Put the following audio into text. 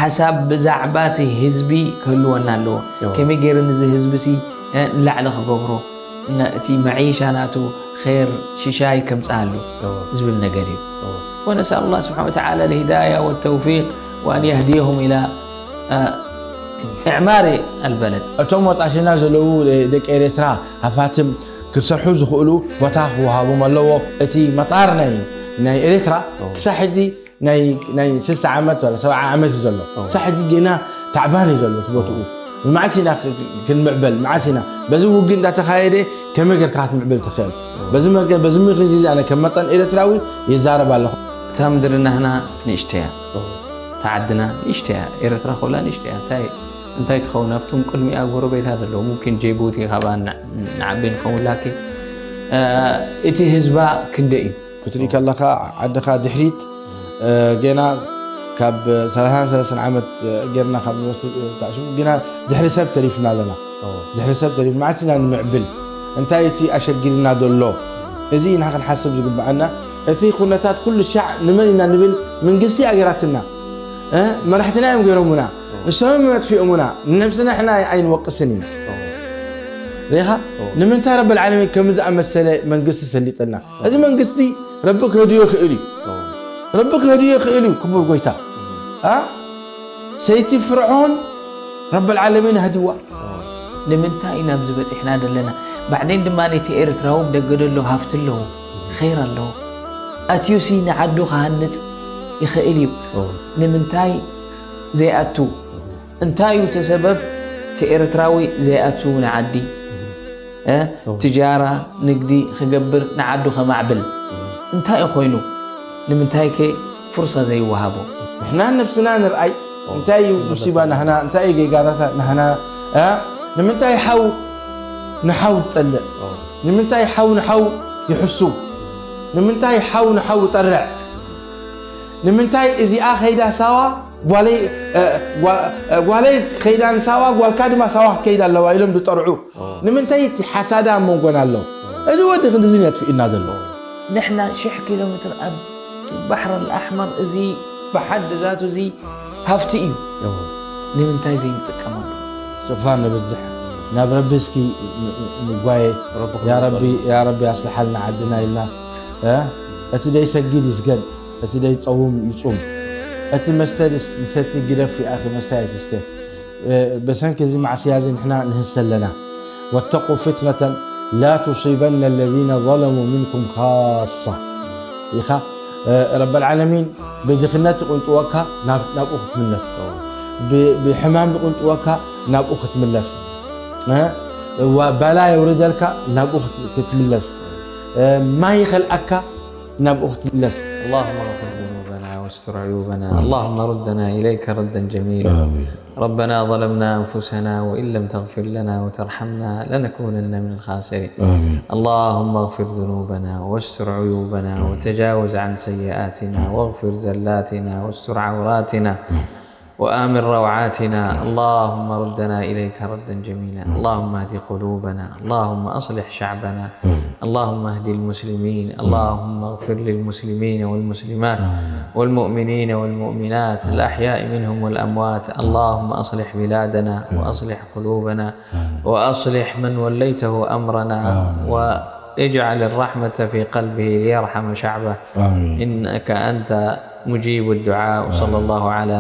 ሓሳብ ብዛዕባ እቲ ህዝቢ ክህልወና ኣለዎ። ከመይ ገይሩ ንዚ ህዝቢ ሲ ንላዕሊ ክገብሮ፣ እቲ መዒሻ ናቱ ር ሽሻይ ከምፅኣሉ ዝብል ነገር እዩ። ونسأل الله سبحانه وتعالى الهداية والتوفيق وأن يهديهم إلى إعمار البلد. እቶም ወፃሽና ዘለዉ ደቂ ኤርትራ ሃፋትም ክሰርሑ ዝኽእሉ ቦታ ክወሃቦም ኣለዎ። እቲ መጣር ናይ ናይ ኤርትራ ክሳብ ሕጂ ናይ ናይ ስሳ ዓመት ወላ ሰብዓ ዓመት እዩ ዘሎ። ክሳብ ሕጂ ጌና ታዕባን እዩ ዘሎ እቲ ቦትኡ። መዓስ ኢና ክንምዕበል? መዓስ ኢና በዚ ውግእ እንዳተኻየደ ከመይ ጌርካ ክትምዕብል ትኽእል? በዚ መገ በዚ ምኽንያት እዚ ኣነ ከም መጠን ኤርትራዊ ይዛረብ ኣለኹ። እታ ምድሪ ናህና ንእሽተያ፣ እታ ዓድና ንእሽተያ፣ ኤርትራ ኮላ ንእሽተያ። እንታይ እንታይ ትኸውን? ኣብቶም ቅድሚኣ ጎረቤታት ኣለዉ። ሙምኪን ጄቡቲ ካብኣ ንዓቢ ንኸውን፣ ላኪን እቲ ህዝባ ክንደይ እዩ? ክትርኢ ከለኻ ዓድኻ ድሕሪት ጌና ካብ ሰላሳን ሰለስተን ዓመት ጌርና ካብ ንወስድ ተዓሽሙ ግና ድሕሪ ሰብ ተሪፍና ኣለና። ድሕሪ ሰብ ተሪፍ መዓስ ኢና ንምዕብል? እንታይ እቲ ኣሸጊርና ዘሎ? እዚ ኢና ክንሓስብ ዝግብኣና። እቲ ኩነታት ኩሉ ሻዕ ንመን ኢና ንብል? መንግስቲ ኣገራትና መራሕትና እዮም ገይሮምና። ንሶም መጥፊኦምና። ንነብስና ሕና ኣይንወቅስን ኢና። ሪኻ ንምንታይ ረቢ ዓለሚን ከምዚ ዝኣመሰለ መንግስቲ ሰሊጠልና? እዚ መንግስቲ ረቢ ክህድዮ ይኽእል እዩ። ረቢ ክህድዮ ይኽእል እዩ። ክቡር ጎይታ ሰይቲ ፍርዖን ረቢ ዓለሚን ኣህድዋ። ንምንታይ ኢና ኣብዚ በፂሕና ዘለና? ባዕደን ድማ ነቲ ኤርትራዊ ደገ ደሎ ሃፍቲ ኣለዎ፣ ኸይር ኣለዎ። ኣትዩሲ ንዓዱ ክሃንፅ ይኽእል እዩ። ንምንታይ ዘይኣቱ? እንታይ እዩ እቲ ሰበብ እቲ ኤርትራዊ ዘይኣቱ ንዓዲ? ትጃራ ንግዲ ክገብር ንዓዱ ከማዕብል እንታይ እዩ ኮይኑ? ንምንታይ ከ ፍርሳ ዘይወሃቦ? ንሕና ነብስና ንርኣይ። እንታይ እዩ ሙሲባ ናህና? እንታይ እዩ ጌጋናታ ናህና? ንምንታይ ሓው ንሓው ዝጸልእ? ንምንታይ ሓው ንሓው ይሕሱ? ንምንታይ ሓው ንሓው ይጠርዕ? ንምንታይ እዚኣ ከይዳ ሳዋ ጓለይ ጓለይ ከይዳ ንሳዋ ጓልካ ድማ ሳዋ ክትከይድ ኣለዋ ኢሎም ዝጠርዑ? ንምንታይ እቲ ሓሳዳ ኣብ መንጎና ኣሎ? እዚ ወዲ ክንድዚ ነጥፊእና ዘሎ። ንሕና ሽሕ ኪሎ ሜትር ኣብ ባሕር ኣልኣሕመር፣ እዚ ብሓድ ዛቱ እዚ ሃፍቲ እዩ። ንምንታይ ዘይንጥቀመሉ? ስቕፋ ንብዝሕ ናብ ረቢ እስኪ ንጓየ። ያ ረቢ ኣስልሓልና ዓድና ኢልና። እቲ ደይሰግድ ይስገድ፣ እቲ ደይፀውም ይፁም፣ እቲ መስተ ዝሰቲ ግደፍ ይኣኺ መስተ ኣይትስተ። ብሰንኪ እዚ ማዕስያ እዚ ንሕና ንህሰ ኣለና። واتقوا فتنة لا تصيبن الذين ظلموا منكم خاصة. ኢኻ ረብ ዓለሚን ብድኽነት ይቕንጥወካ ናብኡ ክትምለስ፣ ብሕማም ይቕንጥወካ ናብኡ ክትምለስ፣ ባላ የውርደልካ ናብኡ ክትምለስ፣ ማይ ይኸልኣካ ናብኡ ክትምለስ። اللهم اغفر ذنوبنا واستر عيوبنا. اللهم ردنا إليك ردا جميلا. ربنا ظلمنا أنفسنا وإن لم تغفر لنا وترحمنا لنكونن من الخاسرين. اللهم اغفر ذنوبنا واستر عيوبنا وتجاوز عن سيئاتنا واغفر زلاتنا واستر عوراتنا وآمن روعاتنا. اللهم ردنا إليك ردا جميلا. اللهم اهد قلوبنا. اللهم أصلح شعبنا. اللهم اهد المسلمين. اللهم اغفر للمسلمين والمسلمات والمؤمنين والمؤمنات الأحياء منهم والأموات. اللهم أصلح بلادنا وأصلح قلوبنا وأصلح من وليته أمرنا واجعل الرحمة في قلبه ليرحم شعبه. إنك أنت مجيب الدعاء. وصلى الله على